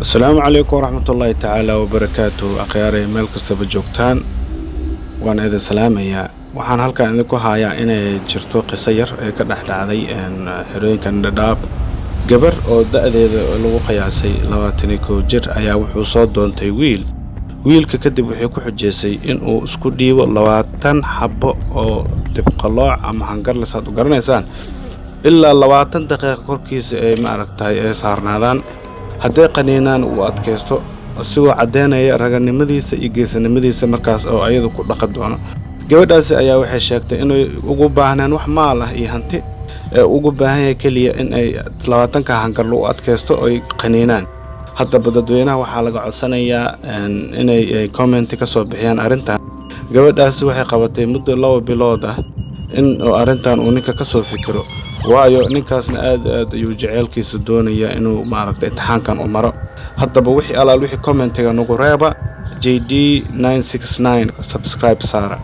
Asalaamu calaykum waraxmatullaahi tacaala wabarakaatu. Akhyaaray, meel kastaba joogtaan, waan idin salaamayaa. Waxaan halkan idinku hayaa inay jirto qiso yar ee ka dhex dhacday xerooyinkan Dhadhaab. Gabar oo da'deeda lagu qiyaasay 21 jir ayaa wuxuu soo doontay wiil. Wiilka kadib waxay ku xujeysay inuu isku dhiibo 20 xabo oo dibqalooc ama hangarle, saad u garanaysaan, ilaa 20 daqiiqa korkiisa ay maaragtay ay saarnaadaan. Hadday qaniinaan uu adkaysto, isigoo caddeynaya raganimadiisa iyo geesanimadiisa markaas oo ayadu ku dhaqi doono. Gabadhaasi ayaa waxay sheegtay inay ugu baahneen wax maal ah iyo hanti ee ugu baahan yahay keliya in ay 20-ka hangarle u adkaysto oy qaniinaan. Haddaba dadweynaha waxaa laga codsanayaa inay comment ka soo bixiyaan arrintan. Gabadhaasi waxay qabatay muddo 2 bilood ah in arrintan uu ninka ka soo fikiro, waayo ninkaasna aad aad ayuu jaceylkiisa doonayaa inuu maaragtay imtixaankan u maro. Haddaba wixii alaal wixii commentiga nagu reeba. JD 969 subscribe saara.